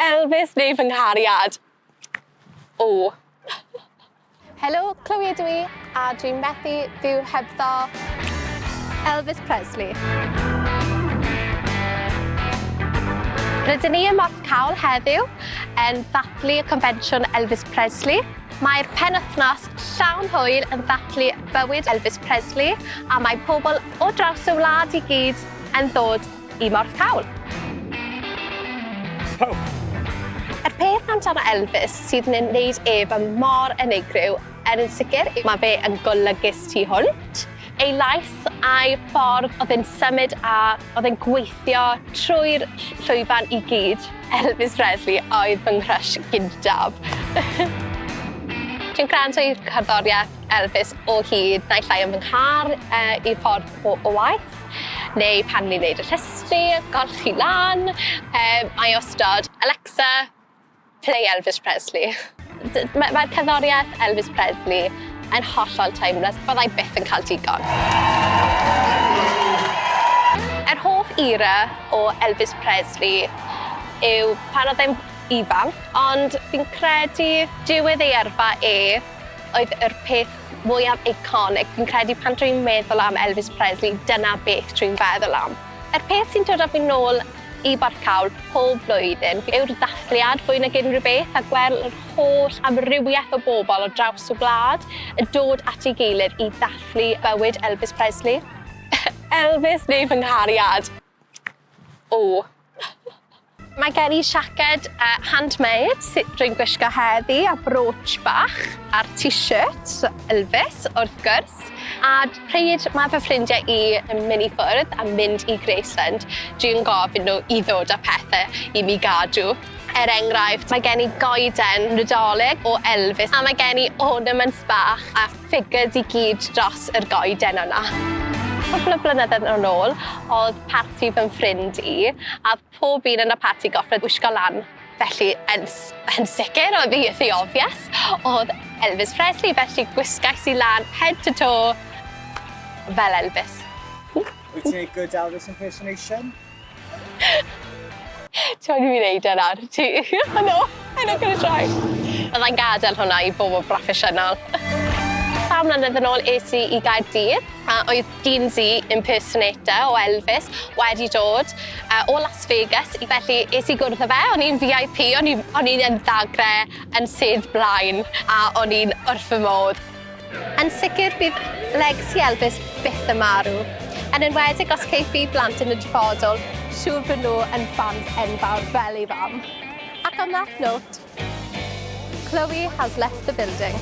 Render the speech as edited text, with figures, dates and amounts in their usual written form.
Elvis neu fy nghariad. O. Helo, Chloe ydw i, a dwi'n methu byw hebddo Elvis Presley. Rydyn ni ym Morth Cawl heddiw yn ddathlu y confensiwn Elvis Presley. Mae'r penwythnos llawn hwyl yn ddathlu bywyd Elvis Presley a mae pobl o draws y wlad i gyd yn ddod i Morth Cawl. Yr peth amdano Elvis sydd yn wneud ef yn mor unigryw yn sicr mae fe yn golygus tu hwnt. Ei lais a'i ffordd oedd e'n symud a oedd e'n gweithio trwy'r llwyfan i gyd. Elvis Presley oedd fy nghrush gyntaf. Dwi'n gwrando i'r cerddoriaeth Elvis o hyd, naill ai yn fy nghar i ffordd o waith, neu pan ni'n neud y llestri, golchi lan, mae wastad, "Alexa, play Elvis Presley." Mae'r cerddoriaeth Elvis Presley yn hollol timeless, byddai byth yn cael digon. Yr hoff era o Elvis Presley yw pan oedd e'n ifanc, ond fi'n credu diwedd ei yrfa e oedd yr peth mwyaf eiconig. Fi'n credu pan dwi'n meddwl am Elvis Presley, dyna beth dwi'n feddwl am. Yr peth sy'n dod â fi nôl i Borthcawl pob blwyddyn yw'r dathliad fwy nag unrhyw beth a gweld yr holl amrywiaeth o bobl o draws y wlad yn dod at ei gilydd i ddathlu bywyd Elvis Presley. Elvis neu fy nghariad. O. Mae gen i siaced handmade sydd dwi'n gwisgo heddi a brooch bach a'r t-shirt Elvis wrth gwrs. A pryd mae fy ffrindiau i yn mynd i ffwrdd a mynd i Graceland, dwi'n gofyn nhw i ddod â pethau i mi gadw. Er enghraifft, mae gen i goeden Nadolig o Elvis a mae gen i ornaments bach a figures i gyd dros yr goeden yna. Cwpl o blynyddoedd yn ôl, oedd parti fy ffrind i, a pob un yn y parti goffod wisgo lan. Felly, yn, yn sicr, oedd the, the obvious, oedd Elvis Presley, felly gwisgais i lan head to toe fel Elvis. Wyt ti'n neud good Elvis impersonation? Ti moyn i fi neud e nawr? Ti... No, I'm not gonna try. Byddai'n gadael hwnna i bobl broffesiynol. Sawl mlynedd yn ôl es i i Gaerdydd a oedd Dean Z impersonator o Elvis wedi dod o Las Vegas felly es i gwrdd â fe, o'n i'n VIP, o'n i o'n i'n yn ddagre yn sedd blaen a o'n i'n wrth fy modd. Yn sicr bydd legacy Elvis byth yn marw. Yn enwedig os ceiff ei blant yn y dyfodol, siŵr bod nhw yn ffans enfawr fel ei fam. Ac on that note, Chloe has left the building.